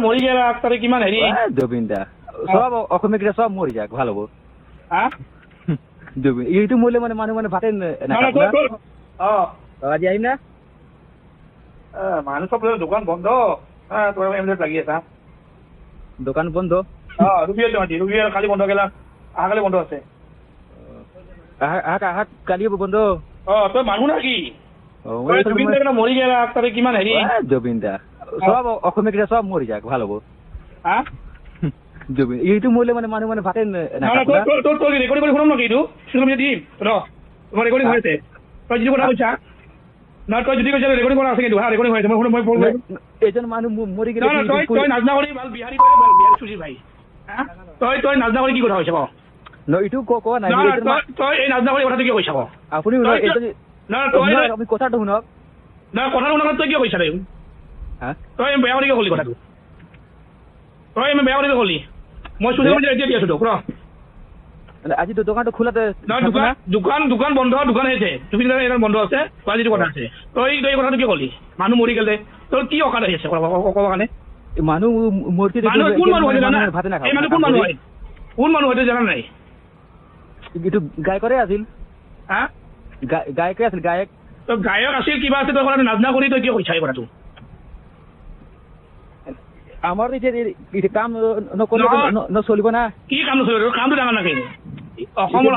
মৰি গেলা তাতে কিমান হেৰি। জুবিন দা চব অসমীয়া কেইটা চব মৰি যাক, ভাল হ'ব। হা, জুবিন এইটো মৰিলে মানে মানুহ মানে ভাতে নাখাব। অ, আজি আহিম না। মানুহ চব দোকান বন্ধ, তোৰ লাগি আছা। দোকান বন্ধ। অ, ৰবিবাৰ কালি বন্ধ গেলা, অহাকালি বন্ধ আছে। আহা, কালি বন্ধ। অ, তই মানুহ না কি? মৰি গেলা তাতে কিমান হেৰি। জুবিন দা চব অসমীয়া কেইটা চব মৰি যাক, ভাল হ'ব। হা, জুবিন এইটো মৰিলে মানে মানুহ মানে ভাতে নাখাব। তোৰ ৰেকৰ্ডিং কৰি শুনাম নেকি? এইটো সোশ্যাল মিডিয়া দিম ৰ, তোমাৰ ৰেকৰ্ডিং হৈ আছে। তই যিটো কথা কৈছা নহয়, তই যদি কৈছা ৰেকৰ্ডিং কৰা আছে কিন্তু। হা, ৰেকৰ্ডিং হৈ আছে। মই এজন মানুহ মৰি গ'লে তই নাজনা কৰি ভাল বিহাৰী কৰে, বিহাৰী চুজি ভাই। তই নাজনা কৰি কি কথা কৈছা ক? এইটো কোৱা নাই। তই এই নাজনা কৰি কথাটো কিয় কৈছা ক? আপুনি আপুনি কথাটো শুনক। নহয়, কথাটো শুনক। তই কিয় কৈছা? তই বেয়া কৰি কিয় কলি কথাটো? তই বেয়া কৰি কিয় কলি? মই সোশ্যাল মিডিয়া এতিয়া দি আছো তোক, ৰ। আজি দোকানটো খোলাতে দোকান দোকান দোকান বন্ধ, দোকান হৈছে তুমি বন্ধ আছে। তই যিটো কথা আছে, তই কথাটো কিয় কলি? মানুহ মৰি গ'লে তোৰ কি অকাত আহি আছে ক'ব কাৰণে? মানুহ মৰি কোন মানুহ হয় জানা? এই মানুহ কোন মানুহ হয়? কোন মানুহ হয় জানা নাই? এইটো গায়কৰে আছিল। হা, গায়কে আছিল, গায়ক। তই গায়ক আছিল কিবা আছিল, তই কথাটো নাজনা কৰি তই কিয় কৈছা এই কথাটো? আমাৰ এতিয়া কাম নকৰিলে নচলিব না। কি কাম নচলিব? কামটো ডাঙৰ নাকি? অসমৰ